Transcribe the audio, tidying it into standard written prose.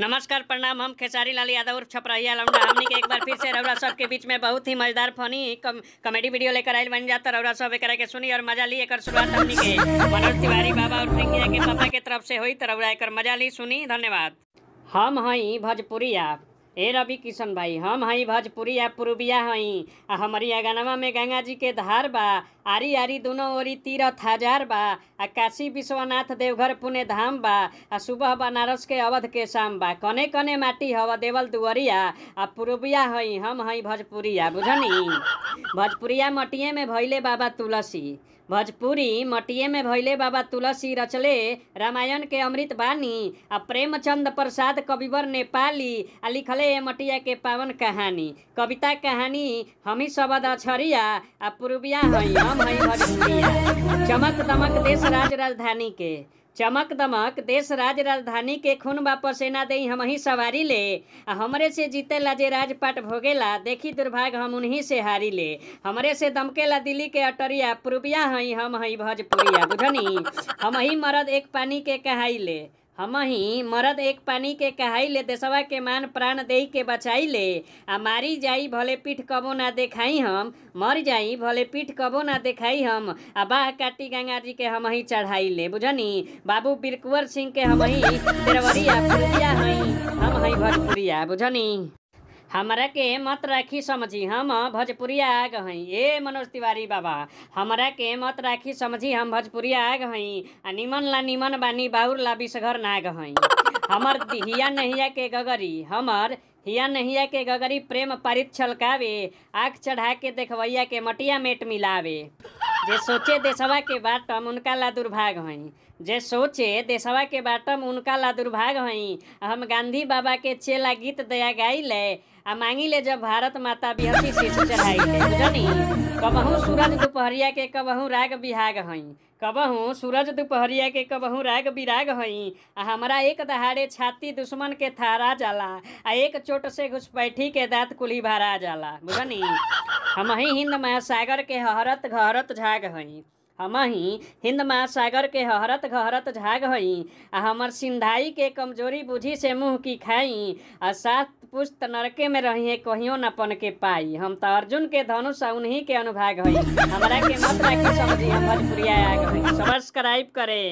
नमस्कार प्रणाम। हम खेसारी लाल यादव उर्फ छपरहिया लौंडा। हमनी के एक बार फिर से रउरा सब के बीच में बहुत ही मजेदार फनी कॉमेडी वीडियो लेकर आइल बन जाता। रउरा सब एकरा के सुनी और मजा ली। एकर शुरुआत हमनी के मनोज तिवारी बाबा और प्रिंकिया के पापा के तरफ से होई, त रउरा एकर मजा ली सुनी। धन्यवाद। हम हई भोजपुरिया। ए रवि किशन भाई, हम हई भोजपुरिया पुरुबिया हई आ हमारी अगनवा में गंगा जी के धार बा। आरी आरी दोनों ओरी तीरथ हजार बा आ काशी विश्वनाथ देवघर पुणे धाम बा आ सुबह बनारस के अवध के शाम बा। कने कने माटी हवा देवल दुअरिया आ पुरुबिया हई हम हई भोजपुरिया। बुझनी भोजपुरिया मटिए में भइले बाबा तुलसी, भोजपुरी मटिए में भइले बाबा तुलसी, रचले रामायण के अमृत बानी आ प्रेमचंद प्रसाद कविवर नेपाली आ लिखले ए मटिया के पावन कहानी। कविता कहानी हमी शब्द अछरिया आ पुरुबिया हई हम हई भोजपुरिया। चमक दमक देश राज राजधानी के, चमक दमक देश राज राजधानी के, खून वापस सेना दे हम ही सवारी ले आ हमरे से जीतेला जे राजपाट भोगेला, देखी दुर्भाग हम उन्हीं से हारी ले। हमरे से दमकेला दिल्ली के अटरिया, पुरुबिया हई हम हई भोजपुरिया। बुझनी हम ही मरद एक पानी के कहाई ले, हम ही मरद एक पानी के कहाई ले, देशवा के मान प्राण देई के बचाई ले आ मारी जाई भले पीठ कबो ना देखाई हम, मर जाई भले पीठ कबो ना देखाई हम आ बाह काटी गंगा जी के हम ही चढ़ाई ले। बुझनी बाबू बीरकुंवर सिंह के हम ही देरवरिया, पुरुबिया हई हम हई भोजपुरिया। बुझनी हमरा के मत राखी समझी हम भोजपुरिया आग हई। ए मनोज तिवारी बाबा, हमरा के मत राखी समझी हम भोजपुरिया आग हई आ निमन ला निमन बानी बाउर ला बिसघर नाग हई। हमर हिया नहिया के गगरी, हमर हिया नहिया के गगरी प्रेम पारित छलकावे, आँख चढ़ा के देखवैया के मटिया मेट मिलावे। जे सोचे देशवा के बाटम उनका ला दुर्भाग हई, जे सोचे देशवा के बाटम उनका ला दुर्भाग हई। हम गांधी बाबा के चेला गीत दया गाई ले आ मांगी ले जब भारत माता बिहसी शीश चढ़ाई ले। बुझनी कबहू सूरज दोपहरिया के कबहू राग बिहाग हई, कबहू सूरज दोपहरिया के कबहू राग बिराग हई आ हमारा एक दहाड़े छाती दुश्मन के थारा जाला आ एक चोट से घुसपैठी के दांत कुल्ही भरा जाला। बुझनी हम ही हिंद महासागर के हरत घहरत झाग हई, हम ही हिंद महासागर के हरत घहरत झाग हई आ हमर सिंधाई के कमजोरी बुझी से मुँह की खाई आ सात पुश्त नरके में रही है कहियो न पन के पाई। हम तो अर्जुन के धनुष उन्हीं के अनुभाग हई। हमरा के मत राखी समझी हम भोजपुरिया आग हई। सब्सक्राइब करें।